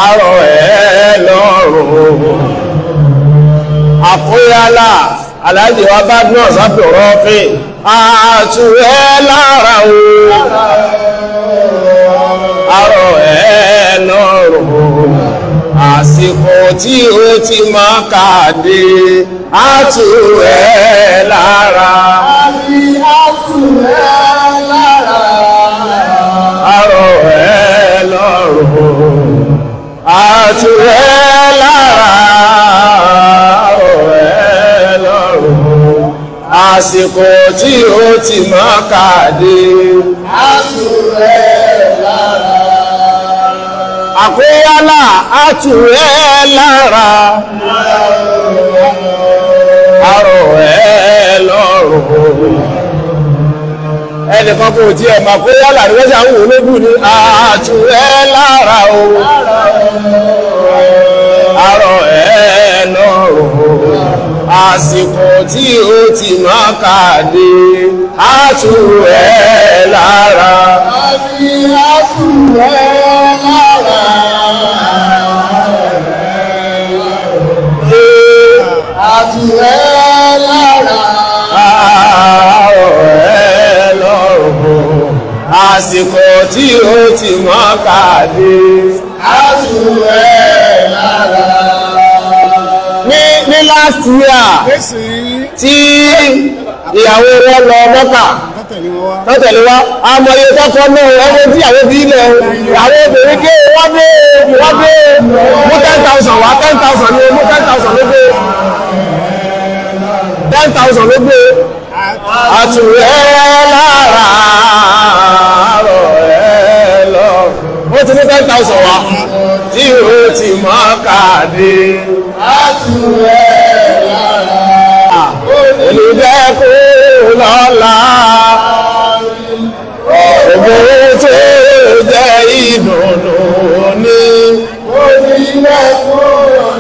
Arọ̀ ẹ̀ lọ́rùn. Àkóyálà, Aláàjì wa bá náà sábẹ̀ rọ́fìn, àtù ẹ̀ lára o. Arọ̀ ẹ̀ lọ́rùn. Àsìkò tí ó ti máa kàdé, àtù ẹ̀ lára. Àtù ẹ̀ lára. Arọ̀ ẹ̀ lọ́rùn. Àtù ẹ̀ lára. Arọ̀ ẹ̀ lọ́rùn. Àsìkò tí ó ti máa kàdé, àtù ẹ̀ lára. Àkóyálà, àtù ẹ̀ lára. Arọ̀ ẹ̀ lọ́rùn. Ẹnìkan kò tí ẹ̀ mà kóyálà ní wọ́n ṣe àwọn ológun ní àtù ẹ̀ lára o. Arọ̀ ẹ̀ lọ́rùn. Àsìkò tí ó ti máa kàdé, àtù ẹ̀ lára. Àtù ẹ̀ lára. Àtù ẹ̀ lára. Arọ̀ ẹ̀ lọ́rùn. Àsìkò tí ó ti máa kàdé, àtù ẹ̀ lára. Ní last year tí ìyàwó wọn lọ Mọ́kà tọ́tẹ̀lé wá, àmọ́ iye tọ́kọ náà ọmọ tí ìyàwó bí ilẹ̀ àwọn obìnrin ké wọ́n dé wọ́n dé mú 10,000 wá, 10,000 ní mú 10,000 ló gbé, 10,000 ló gbé. Àtù ẹ̀ lára, àrọ̀ ẹ̀ lọ. Ó ti ní 10,000 wá tí ó ti mọ́ kàdé. Àtù ẹ̀ lára. Olùdẹ́kù lọ́la. Ògbó tó jẹ́ ìdùnnú ní. Onídẹ́kù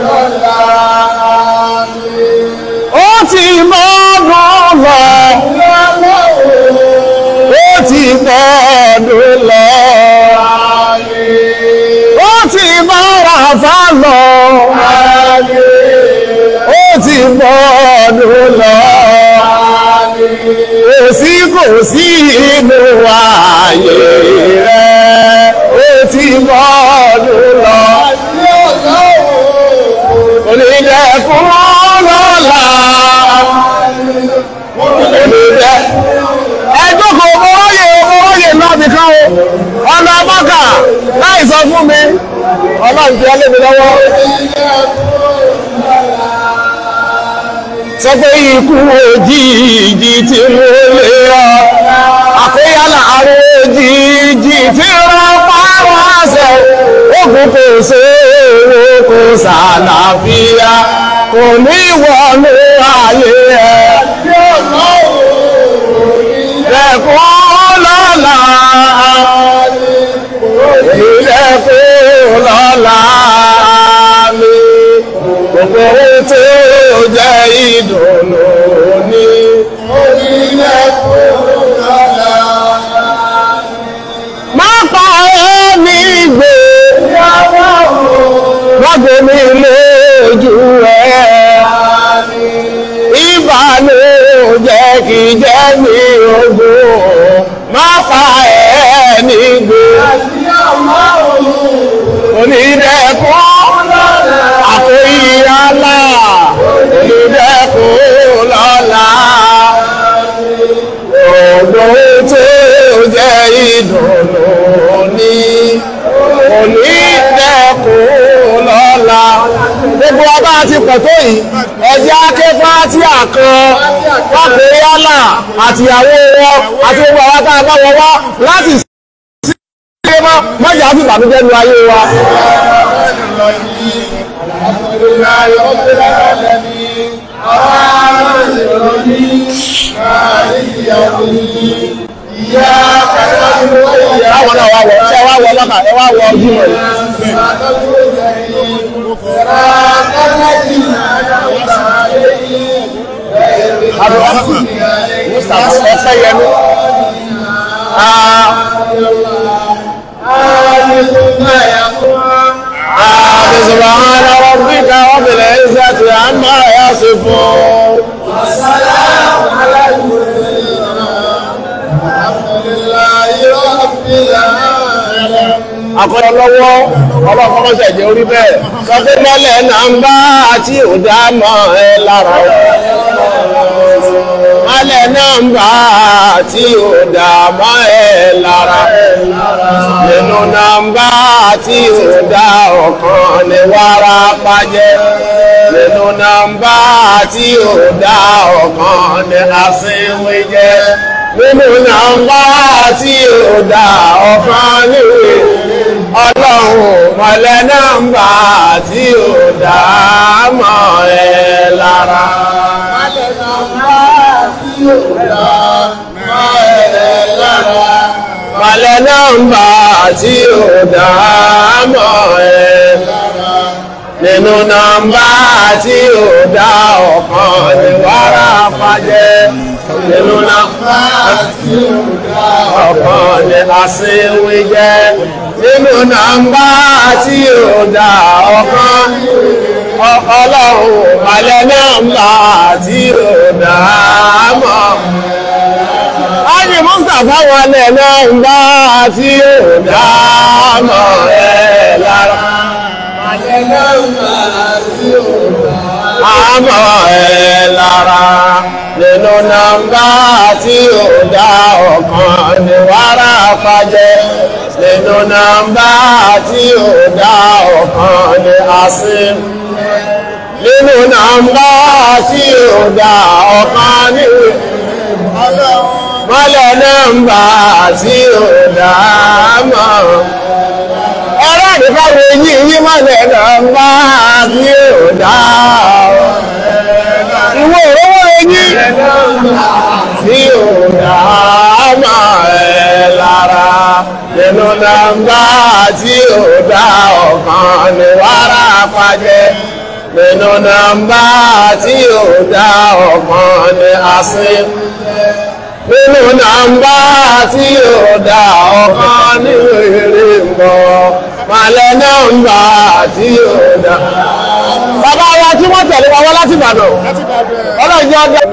lọ́la. Ó ti mọ́dún lọ. Ó ti mọ́dún lọ. Ó ti mọ́ra fá lọ. Ó ti mọ́dún lọ. Kò sí kò sí inú ààyè rẹ̀. Ó ti mọ́dún lọ. Onídẹ̀kùn lọ́la. Onídẹ̀. Ẹjọ́ kò mọ́rọ́yè mọ́rọ́yè náà nìkan o. Ọ̀nà Mọ́kà láì sọ fún mi. Ọlọ́run ti ọlé mi lọ́wọ́. Sọ pé ikú òjijì tí mo lè ọ. Àkóyálà àrùn òjijì tí wọ́n pààrọ̀ àṣẹ. Ogun kò ṣe owó kò ṣàlàáfíà. Kò ní wọnú ayé ẹ. Ilẹ̀kùn lọ́la. Ilẹ̀kùn lọ́la mi. Gbogbo ohun tó jẹ́ ìdùnnú ní. Onílẹ̀kùn lọ́la. Má pa ẹni gbé. Wọ́n gbé mi lójú ẹ̀. Ìbànújẹ́ kì í jẹ́ mi ogún. Má pa ẹni gbé. Onídẹ̀kùn àkóyíyálà. Onídẹ̀kùn lọ́la. Ògbó tó jẹ́ ìdùnnú ní. Onídẹ̀kùn lọ́la. Gbogbo ọba ti pọ̀ tó yìí, ẹjẹ́ akẹ́fà tí a kan fákòóyálà àtìyàwó wọn àti gbogbo àwọn tá a bá wọn wá láti sí mọ́ mọ́jà fi ìbànújẹ́ lu ayé wa. Báwọn náà wá wọ, ṣé wá wọ lọ́kà, ẹ wá wọ ojúmọ̀ yìí. Mustapha Ọpẹ́yẹmí. سبحان ربك رب العزة عما يصفون والسلام على المرسلين والحمد لله رب العالمين. Akọ́lọ́ lọ́wọ́ ọlọ́kọ́mọ́sẹ̀ jẹ́ orí bẹ́ẹ̀ sọ pé mọ́lẹ̀ nàmbá tí ò dá mọ́ ẹ lára mọ́lẹ̀ nàmbá tí ò dá mọ́ ẹ lára nínú nàmbá tí ò dá ọ̀kan ní wàrà pàjẹ́ nínú nàmbá tí ò dá ọ̀kan ní àsìnwé jẹ́ nínú nàmbá tí ò dá ọ̀kan níwèé ọlọ́run mọ̀lẹ́ nàmbá tí ò dá mọ́ ẹ lára. Mọ̀lẹ́ nàmbá tí ò dá mọ́ ẹ lára. Mọ̀lẹ́ nàmbá tí ò dá mọ́ ẹ lára. Nínú nàmbá tí ò dá ọ̀kan ní wàrà fàjẹ́. Nínú nàmbá tí ò dá ọ̀kan ní àsìnwé jẹ́. Nínú nàmbá tí ò dá ọ̀kan ọlọ́run mọ̀lẹ́ nàmbá tí ò dá mọ́. Ájì Mustapha wọlé nàmbá tí ò dá mọ́ ẹ lára. Mọ̀lẹ́ nàmbá tí ò dá Àmọ́ ẹ lára. Nínú nàmbá tí ò dá ọ̀kan ní wàrà fàjẹ́. Nínú nàmbá tí ò dá ọ̀kan ní àsín. Nínú nàmbá tí ò dá ọ̀kan ní mọ́lẹ̀ nàmbá tí ò dá mọ́. Ẹ̀rọ ìfáwọ̀ eyín yín mọ́lẹ̀ nàmbá tí ò dá ìwọ òróró eyín tí ò dá mọ́ ẹ lára. Nínú nàmbá tí ò dá ọ̀kan ní wàrà pàjẹ́. Nínú nàmbá tí ò dá ọ̀kan ní àsín. Nínú nàmbá tí ò dá ọ̀kan ní èrè ń bọ̀. Màlẹ̀ nàmbá tí ò dá. Bàbá wa tí wọ́n tẹ̀lé wa wá láti Ìbàdàn. Ọlọ́run jẹ́ ọjọ́.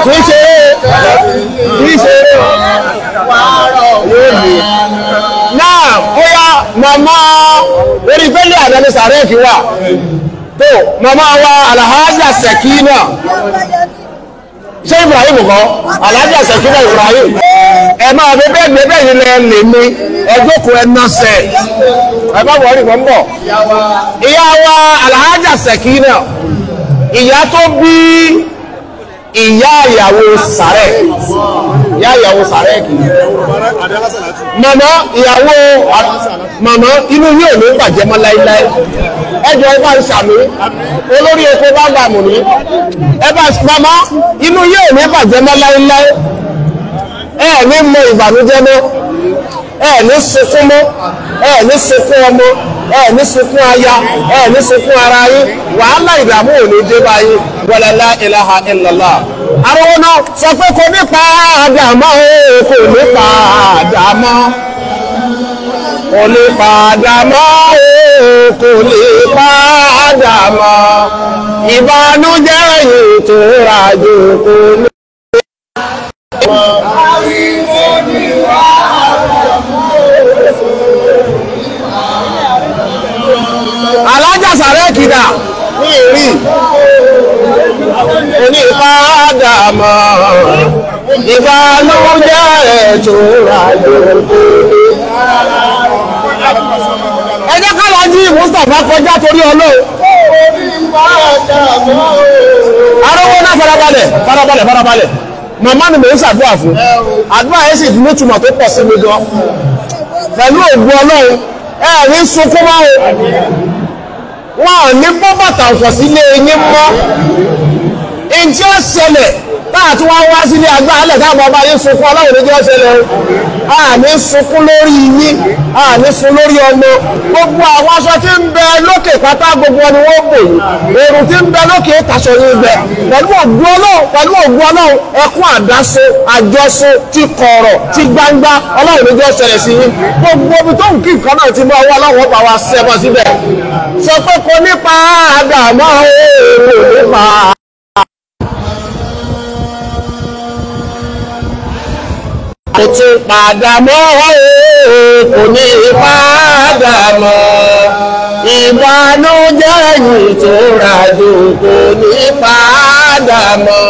Kì í ṣe é. Kì í ṣe é. Yóò di. Náà ó yá màmá orí pẹ́lú àdáni sàrẹ́ẹ̀kì wà. Tó màmá wa Alhaja Sekina. Ṣé Ibrahim kọ́? Alhaja Sekina Ibrahim. Ẹ máa bẹ bẹ́ẹ̀ bẹ́ẹ̀ yìí lẹ lè mi. Ẹ jókòó ẹ nọ́sẹ̀. Ẹ bá wọ̀ọ́rì kan bọ̀. Ìyá wa Alhaja Sekina. Ìyá tó bí ìyá ìyàwó sàrẹ́. Ìyá ìyàwó sàrẹ́ kì í. Màmá ìyàwó màmá inú yóò ní bàjẹ́ mọ́ láíláí. Ẹ jọ ẹ bá ń sàmì. Olórí oko bá gbà mù ní. Ẹ bá màmá inú yóò ní bàjẹ́ mọ́ láíláí. Ẹ ní mọ ìbànújẹ́ mọ́. Ẹ ní sunkún mọ́. Ẹ ní sunkún ọmọ. Ẹ ní sunkún aya. Ẹ ní sunkún ara yín. Wàhálà ìdààmú ò ní dé bá yín. Wala la ilaha illallah. Arówó náà sọ pé kò ní padà mọ́ o, kò ní padà mọ́. Kò ní padà mọ́ o, kò ní padà mọ́. Ìbànújẹ́ yìí tó rajò kò ní. Alájà sàrẹ́ kìdà ní ìrí onípadà mọ́ ìbànújẹ́ tó rajò kò ní. Ẹ jẹ́ ká lọ jí Mustapha kọjá torí Ọlọ́run. Arówó náà farabalẹ̀ farabalẹ̀ farabalẹ̀. Màmá ni mò ń ṣàdúrà fún. Àdúrà yẹn sì nítumọ̀ tó pọ̀ sí mi gan. Pẹ̀lú ògùn Ọlọ́run, ẹ ní sunkún mọ́ o. Wọ́n ò ní bọ́ bàtà ọ̀fọ̀ sílé yín mọ́. Ǹjẹ́ ó ṣẹlẹ̀ Táà tí wọ́n wá sílé agbára táwọn ọba yín sunkún ọlọ́run níjọ́ ṣẹlẹ̀ o. A ní sunkún lórí yín, a ní sun lórí ọmọ. Gbogbo àwọn aṣọ tí ń bẹ lókè pátá gbogbo ni wọ́n bò yín. Èrò tí ń bẹ lókè tàṣọ yín bẹ. Pẹ̀lú ògùn ọlọ́run, pẹ̀lú ògùn ọlọ́run, ẹkún àdáso, àjọso, ti kọ̀rọ̀, ti gbangba, ọlọ́run níjọ́ ṣẹlẹ̀ sí yín. Gbogbo ibi tó ń kí nǹkan náà ti mú ọwọ́ ọlọ́run ọba wa ṣẹ́bọ̀ síbẹ̀. Sọ pé kò nípa àdàmọ́ òòrùn nípa. Kò tún padà mọ́ ooo, kò ní padà mọ́. Ìbànújẹ́ yìí tó rajò kò ní padà mọ́.